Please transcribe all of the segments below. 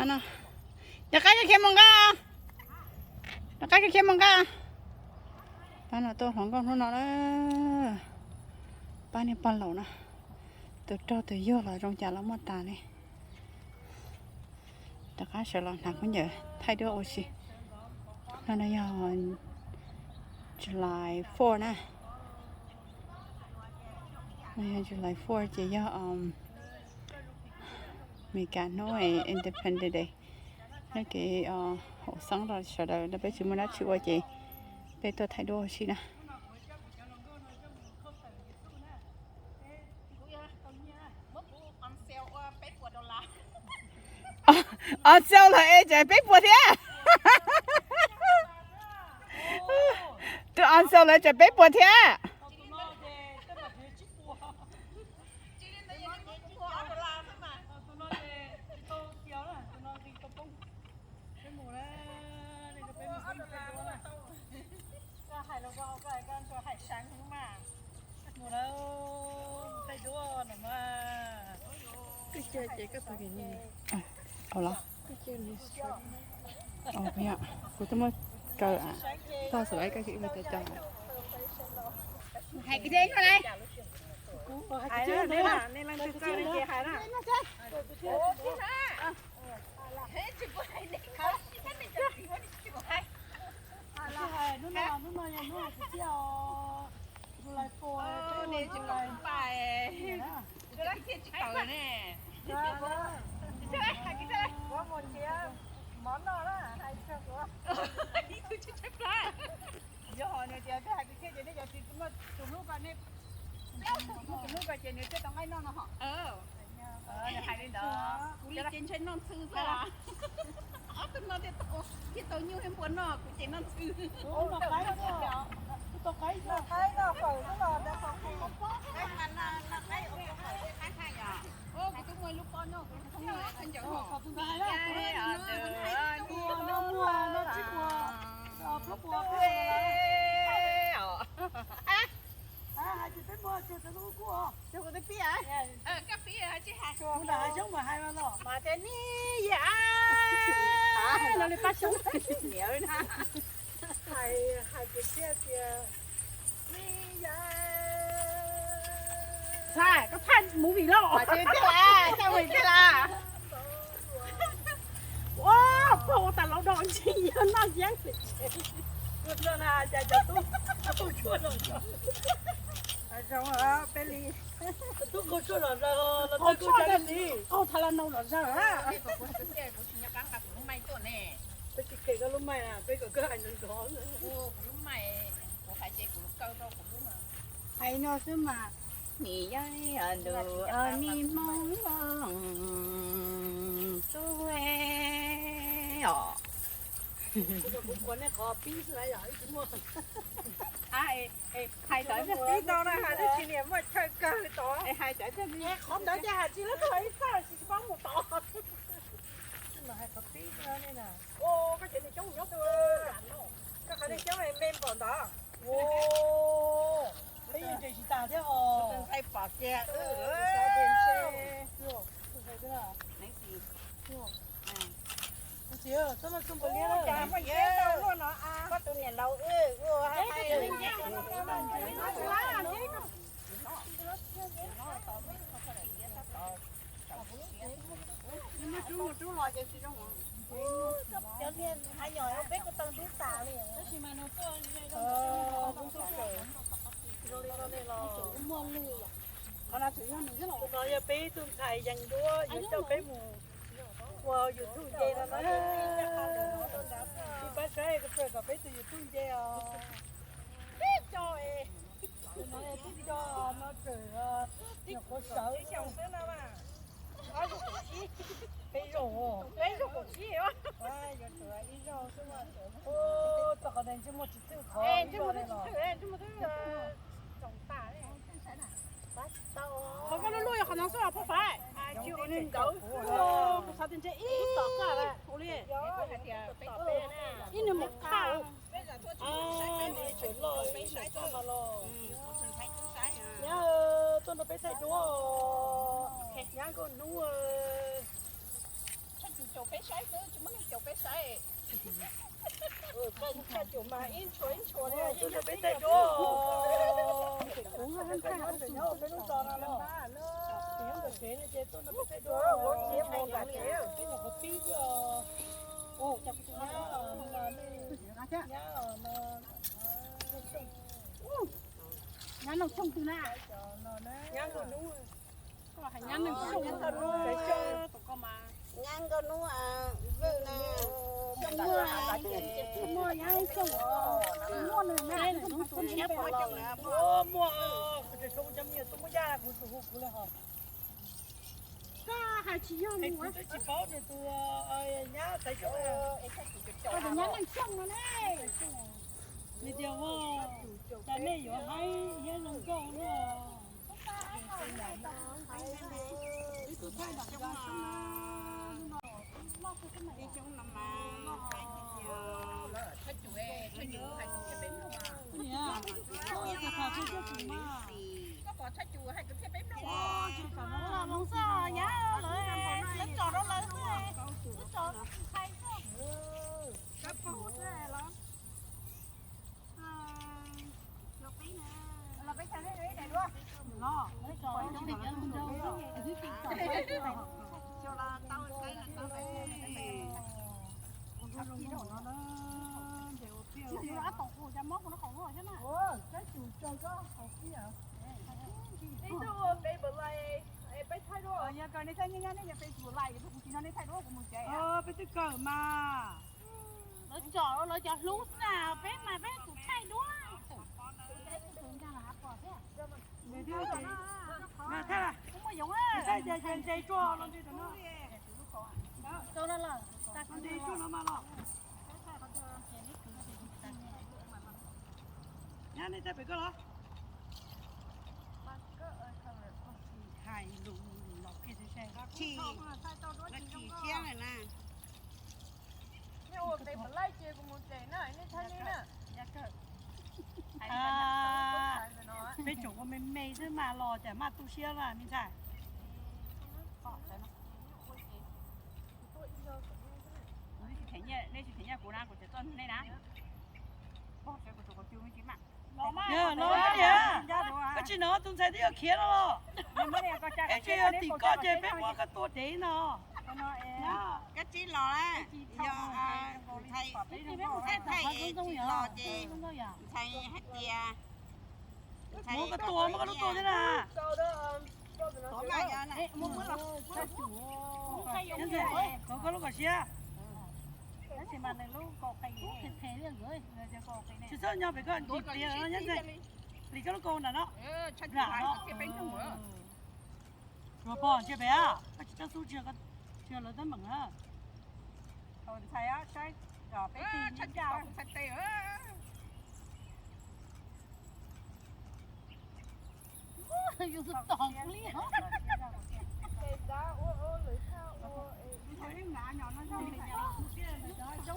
No, rov qab khiav mus nqa, rov qab khiav mus nqa. Pab no tuaj hluas nkauj hnub no na, pab niag pog laus na, tus rog tus yuag los zoo cas los muaj tas li. Rov qab sawv los hnav khaub ncaws thaij duab ua si. No no yog July four na. No yog July four ces yog Meskas hnub Independence Day. Nyob kev haum xeeb rau sawv daws, peb tsis muaj dab tsi ua ces peb tuaj thaij duab ua si na. On sale los es tseem peb puas thiab. Twb on sale los tseem peb puas thiab. Kuv twb muab kaw, tau xav ib koj tsis ua cov cov. Hais kiag thiab no lauj. Hais na, nej leej twg txawj nej ces hais na. Hnub no, hnub no yog hnub hais kwv txhiaj os. July four, July. Kuv mus nrhiav mov noj na, hais txog kuv. Yog hais tias peb hais kwv txhiaj ces nej cov tsis muaj tus hlub ko, nej muaj tus hlub ko ces nws thiaj tau nqaij noj no hos. Hais li ntawd, kuv li ces ntshai noj ntxhw xwb. Ob tug no thiaj tau, thiaj tau nyuj thiab npua noj, kuv ces noj ntxhw. Noj qaib, noj qaib, noj fawm xwb los. Kuv twb muaj ib lub pob nyob, kuv twb muaj khaub ncaws noj. Hais tias peb muag tsuag txawv lub kub os. Koj pib, koj pib, tsis hais. Kuv lam hais xyoob mas hais mas los mas tias nej yam no li pab xyoob niam na. Hais, hais kwv txhiaj tias nej yam. Txhais, koj thaij movie lauj. Thaij movie tiag las. Ua, pog ua tas laus dau ntsis yog noj yeeb. Zoo, peb li. Tub qaug tshuaj zom zaws, qaug thav las nau zom zaws. Kuv tsis nco qab nqa kuv lub mic tuaj ne. Peb tsis kheev koj lub mic, peb kom koj hais nrov nrov. Kuv lub mic, kuv hais ces kuv kaw rau kuv lub. Hais no xwb mas. Nws yog ntu me hmoob tub os. Kuv qhuas nej qhov pib xwb na yom, ib tsis muaj. Hais tawm pib tau na, hais twb tsis niam muaj chaw kawg tod. Hais tawm qhov ntawd ces hais tsis lab tug ib txaj tsis paub mus tod. Hais qhov pib xwb na. Koj cev niag xyoob nyob twg? Koj qhov niag xyoob me npaum ntawd. Peb yeej tsis tas thiab os. Ntxhais pom kiag. Koj tus niam laus ua. Cov niag nyom peb kuj tau ntub tas li. Tab sis mas nws tuaj zoo li no ne los. Qhov no tseem yog nws xwb los. Tus no yog peb tus ntxhais yees duab yuav coj peb mus ua YouTube nce no na. Tus pab saib kom peb tus YouTube nce os. Tib co, tus no yog tib co no tseem nyuam qhuav sawv xwb no mas. Peb zaug, peb zaug kaum tsib. Ib zaug xwb. Txog qhov ntawd ntsej muag tsis thwj qhov ib zaug li los. Qhov koj lub lub yog qhov no xwb os Phaj Faiv. Tsis ua li ntawd xwb, kuv xav tias ntshe ib tom kaj ua li. Ib nws mus qhaj. Nws tseem loj ib nws qhaj mas los. Nyab, tuaj nrog peb thaij duab os. Nyab nkauj hnub. Caum peb saib xwb, tsis muaj neeg caum peb saib. Koj caum mas ib ntshua ib ntshua li, peb tej duab. Peb nyob peb lub zos no los, peb nyob tom tsev no ces tuaj nrog peb tej duab, peb nyuam qhuav pib xwb os. Nyab os, nyab os no. Nyab Noo Xyooj twg na? Nyab Nkauj Nub. Koj hais Nyab Noo Xyooj, Nyab Nkauj Nub, Nyab Nkauj Nub, Vwj na. Muaj Nyab Xyooj, muaj nws na, muaj, muaj, kuv tseem sau cov me nyuam tuaj muab yaj kuv tus hu kuv li hos. Koj hais tsis yog li, kuv twb tsis paub nws tus nyab Xaiv Xyooj, tus nyab Neej Xyooj no ne. Nws tias ua cas nej yuav haib thiab zoo nkauj luaj. Ib tug thaij nram Xyoob no, ib Xyoob no mas, Tso lub xwb, nyab lawv, lawv tso rau lawv xwb, lawv tso tsis thaij xwb. Peb twb kawm mas. Lawv tso lawv cov hlub xwb na, peb mas peb tus thaij duab. Thaij, thaij ces ntse tsuag los ntse tam no. Ntse tsuag no mas los. Nyab, nej thaij pem koj los. Hais lus los kiag sai sai. Chim, los chim siab lawm na. Nej ua pem Pam Laij ces kuv mus tsev na, nej thaij nej na. Peb tsoom ua me me xwb mas los cas maj tu siab na me ntxhais. Nej tsis them nyiaj kuv na, kuv tseem tuaj nrog nej na. Yog no tiag, koj tsis hnov tus ntxhais twb yog khiav no los? Peb tsis yog tim koj ces peb muab koj tua dev no. Koj tsis los, yog ntxhais thaij tsis los ces ntxhais hais tias muab koj tua, muab koj lub tua thiab na. Kov koj lub kom siab. Tsis txhob nyob pem koj ntsis pliag no nyob ntxhais. Lis koj lub kaus nram no. Tsuas pom ntsia pem, koj tsis txhob xub tsis yog lawv teeb meem na.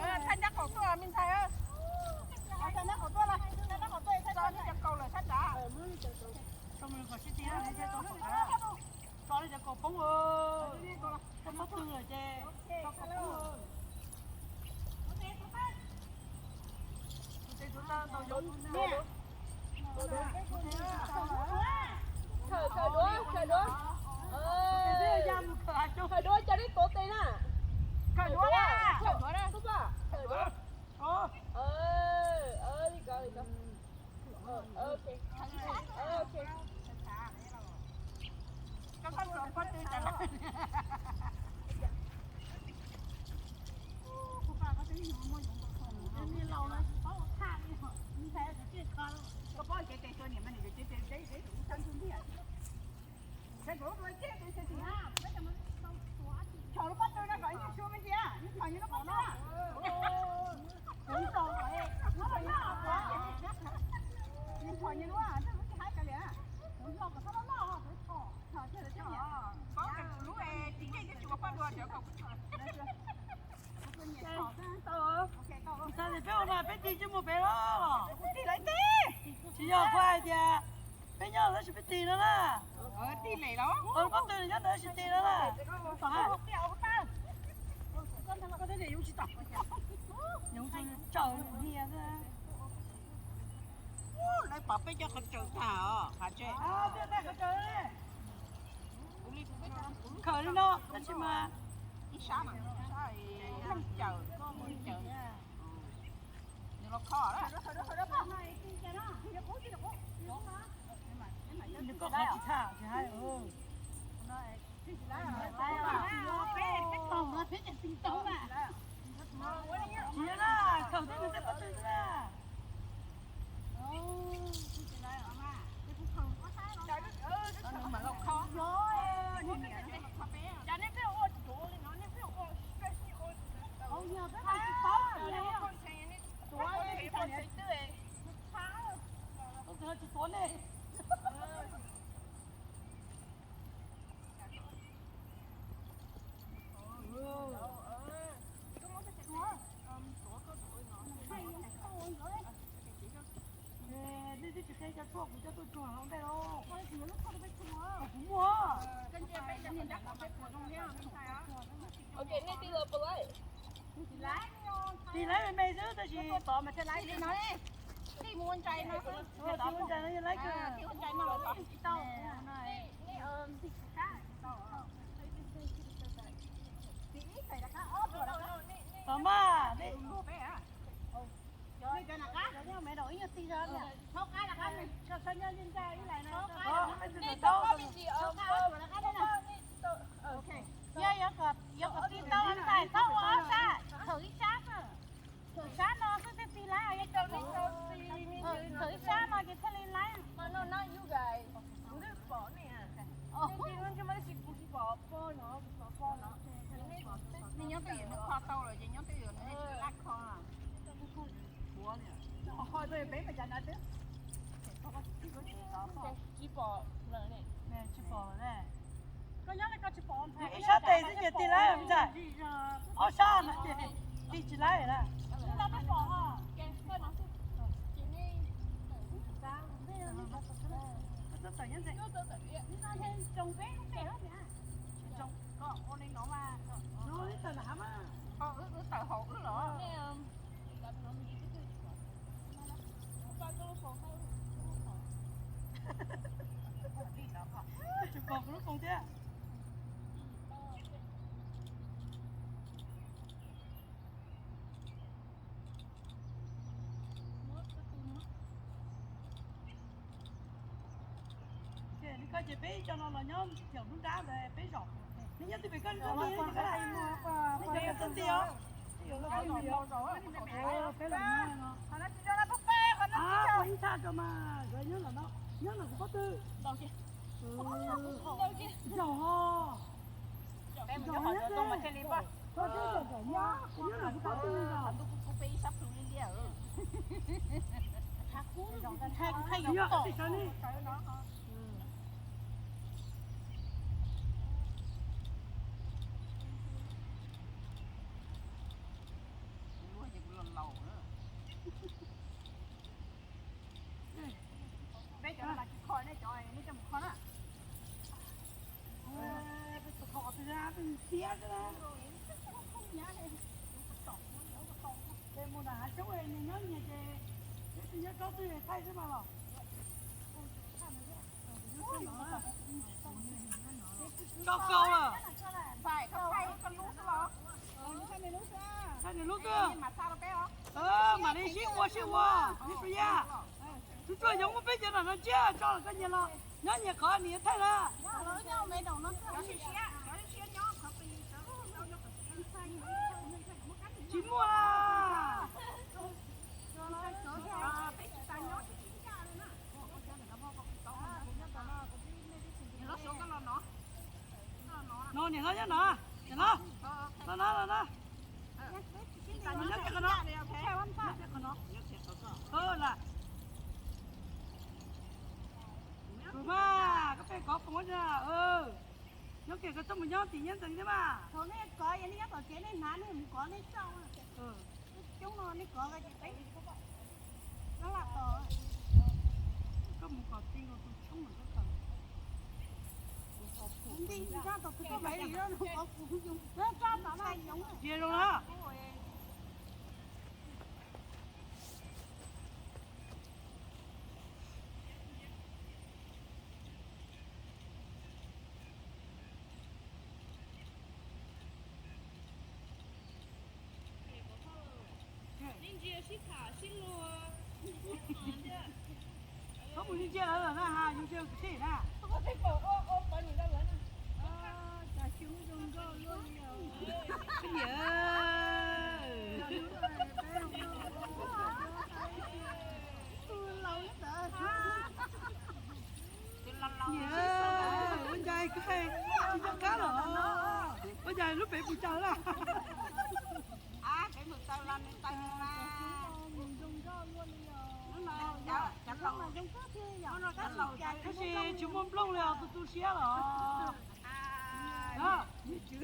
Thaij nab qhov tuaj me ntxhais, thaij nab qhov tuaj, tso nej cov kaus lawm sab nrad. Tso nej cov kaus poob, tso pob tw lawm ces. Khawm, khawm duab, khawm duab. Khawm duab, cov nej tuav tes na. Khawm duab, khawm duab, khawm duab. Li ko, li ko. Tso lub pob tw ra kom ib nyuag tshuaj me ntsis, ib nyuag tshuaj nyob lub pob tw. Kuv nrog, nws phom nyias lub, nws tsis haib kav liam, kuv nrog kom txhob loj loj, kuv txhom txhom thiaj li txhob nyiam. Paub tias kuv lub es tsis yeej thiab tsis ua poj dua, tseem kom kuv txhom. Peb ua no peb tig tsis mus pem los. Tsis yog, kuv hais tias peb nyob tab sis peb tig no na. Tig lem los? Pob tw nyob ntawd tab sis tig no na. Tom hais. Koj thiab niam yus tsis tau. Yus tsaws niag xwb. Lawv pom peb cov qhov tsaws tag os, qhov tsev. Peb tag qhov tsaws. Khaws li no tab sis mas ib sab mas, ib sab leej cawm, koj leej cawm. Nws los kho lawm. Nws koj qhov tsis tag tsis hais. Tsis yog na, khaws tau nws tej pob tw xwb na. Tsis tuav nej. Nej twb tsis qhia cov tshuaj kuv coj tuaj tsuag hauv ntej lauj. Kuv muaj. Tig laiv me me xwb tab sis tod mas thiaj laiv li no. Tig ua ntsais no, tig ua ntsais no yog laiv kawg. Tod mas. Yog, yog kom tig tau ntxhais txhob ua ob sab, khaws ib sab xwb. Khaws sab no xwb thiaj tig laiv, khaws ib sab no ces thiaj li laiv. Nej nyob twj ywm nws kho tau lawm ces nyob twj ywm nws tsis laiv kho. Kho tau peb mas cas na twb. Tsis pom lawm. Koj nyob li koj tsis pom. Ib sab tes xwb ces tig laiv ntag. Ob sab no ces tig tsis laiv lawm. Tawm nyob ntse. Tsis zoo, koj ua li no mas. Ib tawm nram hav mas. Wb tawm hauv wb los. Tsis pom kuv lub koos thiab. Ces koj ces peb cov no los nyob xyaum lub nrab ntawd peb zom. Neb nyob twj pem koj nrab, neb cov txoj ti os. Ua ib thaj rau mas, nkawd nyob no, nyob no kuv pob tw. Zaum ho. Zaum ho nyob, nyob no kuv pob tw. Ntshai kuv pheej yuav tom. Peb cov no mas tsis kho, nej cov nej coj mus kho na. Peb tus kho qhov twg na, peb mus tiab xwb na. Peb mus nram hav xyoob nyias nyob nyias ces peb tus nyob rau twg thaij xwb mas los. Tso kau lawm. Thaij nws lub xwb. Mam li sib ua sib ua, neb tsuas yaj. Tsuas tsuas yog muaj peb cov nram no tsiab tso los koj nyias los nyob nyias qhov nws yuav thaij lawm. Tsis muaj la. No niam hlob nyob no, niam hlob, los no, los no. Nyob kiag qhov no, nyob kiag qhov no. Lam, tus mas koj pheej kov foom na. Nyob kiag koj txhob mus nyob tim nyiab ntxees thiab mas. Thaum nej kov, yog nej nyob tom tsev nej hnav nej mus kov nej txoj. Coob no nej kov ces peb nyob laj tos. Koj mus kov ti nkaus tus tshoob mas koj kov. Cia zoo na. Koj mus ntsia lawv lawm na, ha, yus ntsia kwv tij na. Ua cas tsis nco qab los? Ua cas lub pem puas tsaws lawm? Tab sis tsis muaj nplooj li os, tu tu siab los.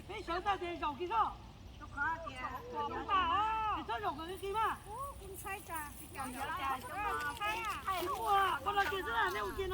Peb sawv tag ces zaum kiag zoj. Es txhob zaum kom qis qis mas. Tsis muaj, koj los kiag xwb, nej ua kiag no.